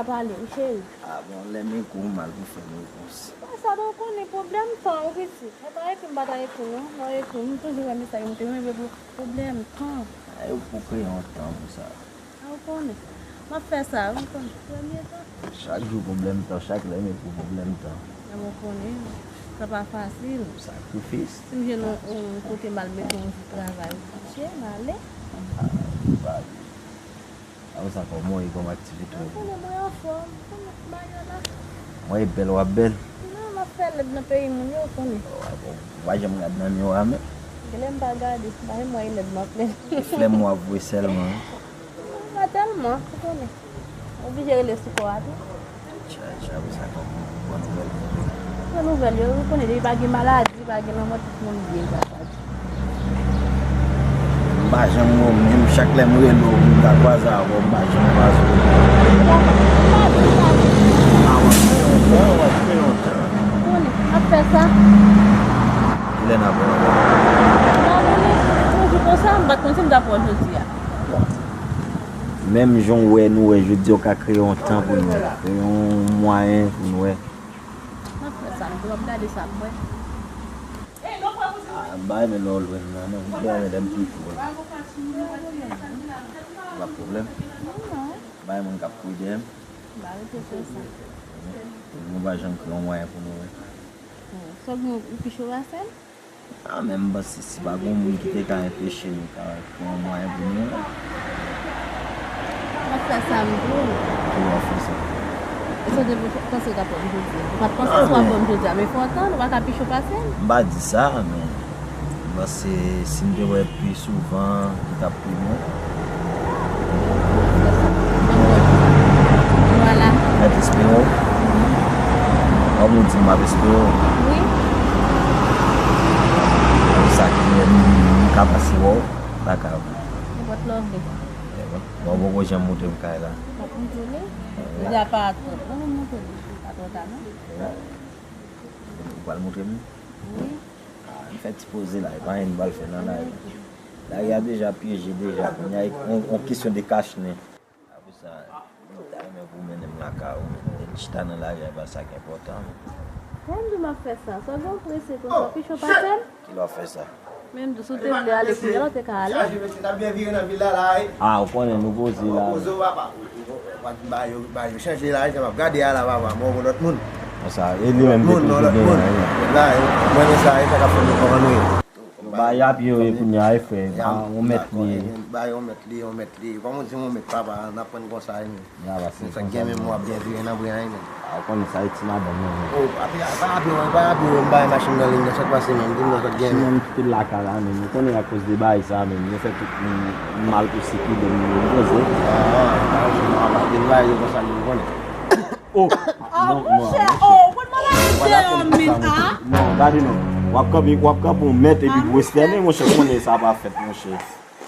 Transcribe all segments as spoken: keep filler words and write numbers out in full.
Pale, wi, cheri. Ah bon, lè m ekri w mal pou fè m repons. Sa, bon, ou konnen pwoblèm tan, wi, pitit. Lè w pa ekri m, m pa ta ekri w, non. Lè w ekri m, m toujou wè mesaj, m te renmen pou pwoblèm tan. Ay, ou pou kreye yon tan pou sa. Ah, ou konnen. M ap fè sa, wi, ou konnen. Premye tan. Chak jou pwoblèm tan, chak lè m ekri w pwoblèm tan. Men ou konnen, sa pa fasil. Sakrifis. Si m jwenn yon, yon kote m al mete yon jou travay, m kouche, m ale. Ah, ou pa ale. Apre sa, kòman w ye, kòman aktivite w? Mwen konnen mwen anfòm, mwen konnen bagay la. Mwen e bèl w ap bèl. Non, m ap fè lèd nan peyi moun yo, ou konnen. Ou pa janm gad nan miwa menm? Genlè m pa gade, m pa janm wè e lèd m ap lèd. Flè m w ap voye sèlman. Non, pa tèlman, ou konnen. Oblije rele sou kò a tou. Tcha, tcha, apre sa, kòman, bon nouvèl? Bon nouvèl yo, ou konnen, depi pa gen maladi, pa gen lanmò, tout moun byen, sa sa di. M pa janm wè w, menm chak lè m rele w, m ta kwaze avè w, m pa janm kwaze w. Ah, w ap fè yon tan, w ap fè yon tan. Ou konnen, m ap fè sa. Kilè n ap wè ankò? Yon jou konsa, m pa t konn si m t ap wè w jodi a. Menm jan w wè nou wè jodi a, w ka kreye yon tan pou nou, kreye yon mwayen pou nou wè. M ap fè sa, m tou ap gade sa m wè. Ah, m pa renmen lè w lwen m nan, non. M te renmen lè m pi pre w la. Pa pwoblèm. M pa renmen moun k ap kouri dèyè m. M pa rete fè sa. Nou pa janm kreye yon mwayen pou nou wè. Sa w gen, ou pi cho pase m? Ah, men m panse si pa gen moun ki te ka enpeche nou ka kreye yon mwayen pou nou wè. M ap fè sa m tou. Ki w ap fè sa? E sa w te panse w t ap wè m jodi a? Ou pa t panse si w ap wè m jodi a, men fò w tann, ou pa ka pi cho pase m. M pa di sa, men m panse si m te wè pi souvan, li t ap pi bon. Vwala. Mèt espere w. Kòm ou di m ap espere w. Wi. Sa ki fè m, m ka pase wè w, pa ka. Nenpòt lè w vle. Bon, ou poko janm montre m kay la. M ap montre w li. Deja pa twò. Bon, m montre w li. Pa twò ta non. Ou pral montre m li? Wi. Ah, m fè ti poze la, e pa anyen m pral fè nan lari. Lari a deja pyeje deja, kounye a, on, on kesyon de kachnen. Apre sa, m ta renmen pou w mennen m lakay ou, men chita nan lari a, e pa sa k enpòtan. Bon, m di w m ap fè sa. Sa w gen w prese konsa, w pi cho pase m? Kilè w ap fè sa? Men m di w, si w te vle ale kounye a la, w te ka ale. Chaje, mesye, n ap byen vire nan vil la, la, wi. Ah, ou konnen nou poze la. Poze w, papa. Ba yo, ba yo chanje la, jan m ap gade a la, papa, mwen, yon lòt moun. Konsa, e li menm te toujou genyen, wi. La, mwen, men sa, e sa k ap fè nou kòman nou ye. Ba y ap yo e kounye a, e frè. Yon mèt li ye. Ba yon mèt li, yon mèt li. Kòman w di yon mèt, papa, n ap pran konsa, e nou. Sa gen menm, w ap byen vire nan bren an, e menm. A, ou konnen sa, e ti madanm nan, menm. Oh, pa apiye, pa apiye, pa apiye, m bay machin nan liy nan, sa k pase, menm, di m non, sa k gen, menm. Ti moun ki te lakay la, menm. Ou konnen akoz de bagay sa, menm. Yo fè tout moun mal pou sikile, menm. Yo poze. Ah, ah, ah, ah, de bagay yo konsa, menm, ou konnen. Oh! Ah, non, non, monchè, monchè. Oh, ou konn maladi deyò, men, ah? Non, gade non. W ap kanpe, w ap kanpe yon mèt epi pou estène, monchè, konnen sa pa fèt, monchè.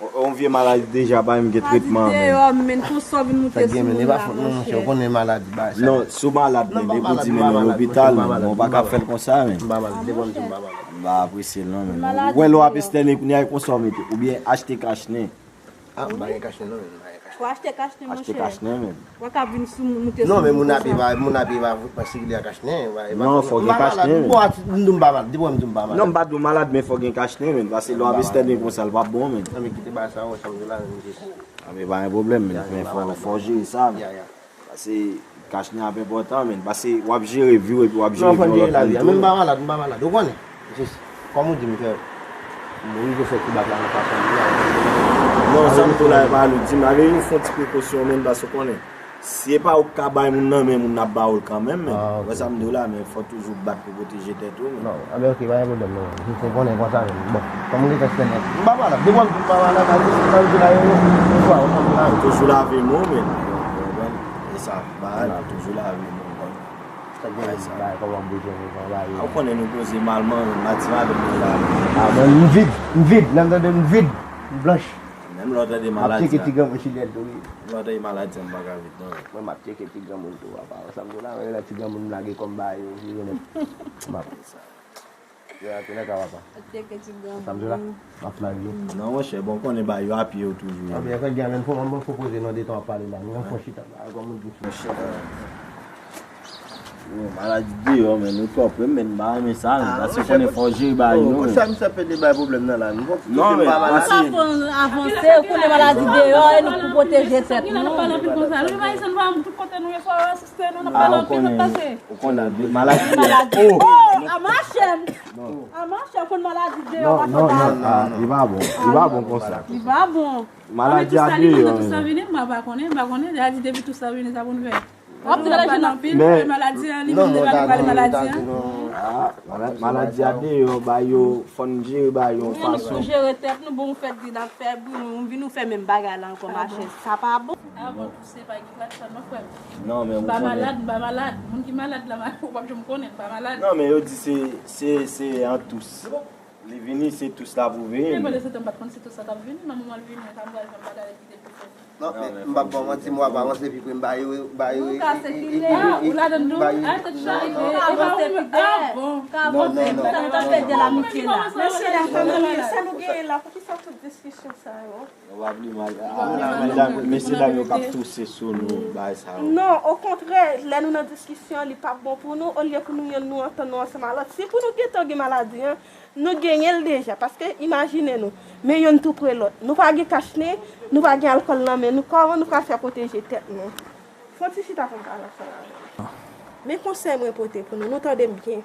On, on vye maladi deja pa menm gen tretman, men. Maladi deyò, men, konsa w vin moute sou moun la, monchè. Sa gen, men, e pa fòt mwen, monchè, ou konnen maladi, bagay sa. Non, si w malad, men, depi w di mennen w lopital, men, ou pa ka fè l konsa, men. M pa malad, depi w di m pa malad. M pa apresye l, non, men. Ou wè lè w ap estène, kounye a, e konsa w mete, oubyen achte kachnen. Ah, m pa gen kachnen non, men, m pa gen kachnen. Fò achte kachnen, monchè. Achte kachnen, men. Ou pa ka vin sou moun, moute sou moun konsa. Non, men moun ap viv, moun ap viv a sikile a kachnen. Non, fò gen kachnen, men. Bon, m di m pa malad, depi w di m pa malad. Non, m pa di w malad, men fò gen kachnen, men. Paske lè w ap estène konsa, l p ap bon, men. Non, men kite bagay sa, wè, sa m di la, men jis. Ah, men pa gen pwoblèm, men. Men fò, fò jere sa, men. Ya, ya. Paske kachnen ap enpòtan, men. Paske w ap jere vi w epi w ap jere vi yon lòt moun tou. Non, fò n jere lavi a. Men m pa malad, m pa malad. Ou konnen? Jis, kòm ou di m fè, m rive fè ti bak la nan fason m ye a. Non, sa m di w la, e pa lou. Di m, ale, fè yon ti prekosyon, men, paske w konnen. Si e pa ou k ka bay moun nan, men moun nan ap ba ou l kanmenm, men. Ah, ok. Ou wè sa m di w la, men fò toujou bat pou pwoteje tèt ou, men. Non, a, men ok, pa gen pwoblèm, non. Jis ou konnen konsa, men. Bon, kòm ou gentan fè nèt. M pa malad. Depi w di m pa malad, a di, sa vle di la, yo, yo, yo, yo, yo, yo, yo. Toujou lave men w, men. Ou konprann? E sa, bagay la, toujou lave men w, ou konprann? Sa gen bagay, kòman m bezwen, kòman bagay yo. A, ou konnen nou poze malman, men, mati madanm nou la. A, men, m vid, m vid, lè m tande m vid, m blanch. Menm lè w tande maladi a. M ap tcheke ti granmoun Chilèn tou, wi. Lè w tande maladi a, m pa ka vid, non. Mwen, m ap tcheke ti granmoun tou, papa. Sa m di w la, men lè ti granmoun m lage kòm bagay yo, vire nèt. M ap Yo, atè nèg a papa. Sa m di la? M ap fly yo. Non, monchè, bon, konnen ba yo apye yo toujou. Anben, fè gen menm fò, mwen fò poze nan detan ap pale la. Nou fò chita la, kòm moun ki fò chita. Yo, maladi deyò, men nou twò pre, men m pa renmen sa, men paske konnen fò jere ba yo. Konsa misye ap pede bay pwoblèm nan la. Non, men pa maladi. Sa fò avanse, konnen maladi deyò, e nou pou pwoteje tèt nou. Nou pale anpil konsa. Nou pa isan, nou pa tout kote nou ye, swa asiste nou, nou pale anpil, nou pase. Ou konnen, maladi deyò. Oh, a machann. A machann, konn maladi deyò. Non, non, non, li pa bon. Li pa bon konsa. Li pa bon. Maladi a deyò. Tout sa vini, mwen pa konnen, mwen pa konnen. Sa di depi tout sa vini, sa pou n fè. W ap di la jèn anpil, maladi an, li menm li pa pale maladi an. Maladi a deyò, ba yo, fò n jere ba yo yon fason. Nou jere tèt nou, bon, ou fè di n ap fè bri, nou vin nou fè menm bagay la ankò, machann. Sa pa bon. Avan tou, se pa gen plat sa, non, frè m. Non, men ou konnen. M pa malad, m pa malad. Moun ki malad la, ou p ap janm konnen, m pa malad. Non, men yo di se, se, se an tous. Li vini, se tous la pou veye. Men pandan se tan, m pa t konn se tous la t ap vini, nan moman l vini, sa m pral fè, m pa t ale kite l pou fè. Non, men m p ap ba w manti, mwa pa avanse pi pre, m ba yo, ba yo. Nou ka sikile, ou ladan tou, al tèt chaje, e pa ou menm, ah bon. Non, non, non. Sa nou t ap fè de lamitye la. Mesye dam, kòman nou ye? Sa nou genyen la? Poukisa tout diskisyon sa yo? Mesye dam yo k ap touse sou nou, bagay sa yo. Non, okontrè, lè nou nan diskisyon, li p ap bon pou nou, olye pou nou yonn nou antann nou ansanm a lòt. Si pou nou gentan gen maladi an, nou genyen l deja, paske imajine nou, men yonn tou pre lòt. Nou pa gen kach nen, nou pa gen alkòl nan men nou, kòman nou pral fè pwoteje tèt nou? Fon ti chita pou m pale ansanm avè w. Men konsèy mwen pote pou nou, nou tande m byen.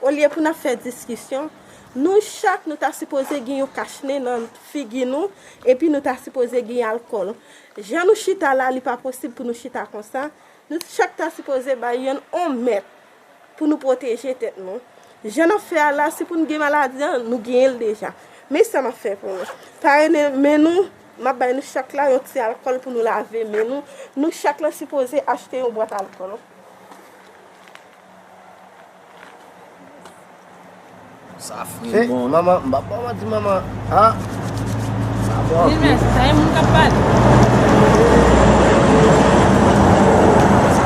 Olye pou n ap fè diskisyon, nou chak nou ta sipoze gen yon kach nen nan figi nou, epi nou ta sipoze gen alkòl. Jan nou chita la, li pa posib pou nou chita konsa. Nou chak ta sipoze bay yonn yon mèt pou nou pwoteje tèt nou. Jan n ap fè a la, si pou n gen maladi an, nou genyen l deja. Men sa m ap fè pou nou. Pare men nou, m ap bay nou chak la yon ti alkòl pou nou lave men nou. Nou chak la sipoze achte yon bwat alkòl. Sa fre bon, manman, m p ap ba w manti, manman. Ah. Sa bon. Di mèsi, sa e moun k ap pale.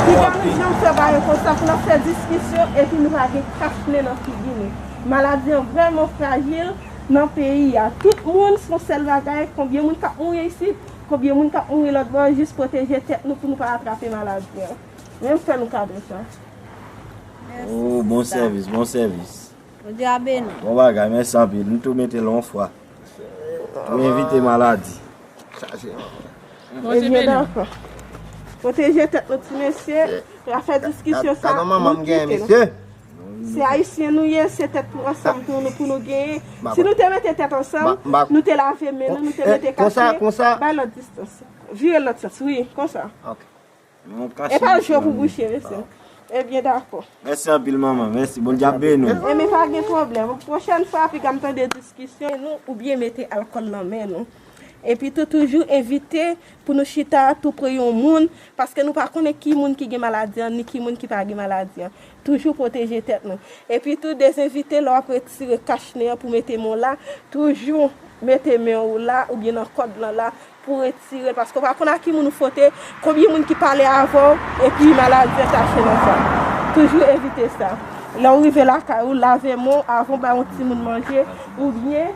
Piga nou janm fè bagay konsa pou n ap fè diskisyon epi nou pa gen kach nen nan figi nou. Maladi an vrèman frajil nan peyi a. Tout moun se yon sèl bagay, konbyen moun k ap mouri isit, konbyen moun k ap mouri lòt bò, jis pwoteje tèt nou pou nou pa atrape maladi an. Menm fè nou kado sa. Oh, bon sèvis, bon sèvis. Bondye a beni. Bon bagay, mèsi anpil. Nou tou mete l yon fwa. Tou evite maladi. Ebyen, dakò. Pwoteje tèt nou, ti mesye. Afè diskisyon sa, nou kite l. Se ayisyen nou ye, se tèt pou ansanm pou nou, pou nou genyen. Si nou te mete tèt ansanm, nou te lave men nou, nou te mete kach nen, bay lòt distans. Vire lòt sans, wi, konsa. E pa jwe pou bouche, mesye. Ebyen, dakò. Mèsi anpil, manman. Mèsi. Bondye ap beni w. Ebyen, pa gen pwoblèm. Pwochèn fwa, piga m tande diskisyon nou, oubyen mete alkòl nan men nou. Epi tou, toujou evite pou nou chita tou pre yon moun, paske nou pa konnen ki moun ki gen maladi an, ni ki moun ki pa gen maladi an. Toujou pwoteje tèt nou. Epi tou, dezenvite lè w ap retire kach nen an pou mete men w la, toujou mete men w la oubyen nan kòd lan la, pou retire l, paske w pa konn a ki moun ou fwote, konbyen moun ki pale avè w, epi maladi an tache nan sa. Toujou evite sa. Lè w rive lakay ou, lave men w avan w bay yon timoun manje, oubyen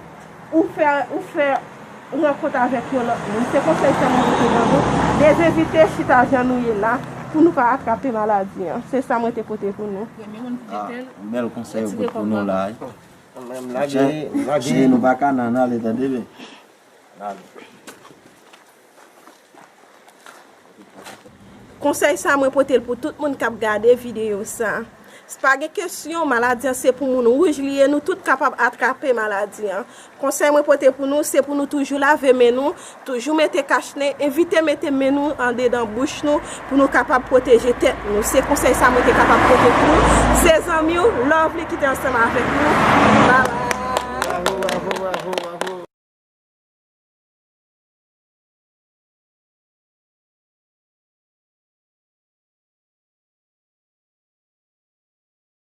ou fè, ou fè rankont avèk yon lòt moun. Se konsèy sa mwen te ban nou. Dezenvite chita jan nou ye la, pou nou pa atrape maladi an. Se sa mwen te pote pou nou. Premye moun ki jete l, bèl konsèy ou pote pou nou la, wi. Cheri, nou pa ka nan ale, tande byen. Konsèy sa mwen pote l pou tout moun k ap gade videyo sa. Pa gen kesyon, maladi an se pou moun wouj li ye, nou tout kapab atrape maladi an. Konsèy mwen pote pou nou, se pou nou toujou lave men nou, toujou mete kach nen, evite mete men nou andedan bouch nou pou nou kapab pwoteje tèt nou. Se konsèy sa mwen te kapab pote pou nou. Se zanmi w, Lovely ki te ansanm avèk nou. Bye bye. Bravo, bravo, bravo.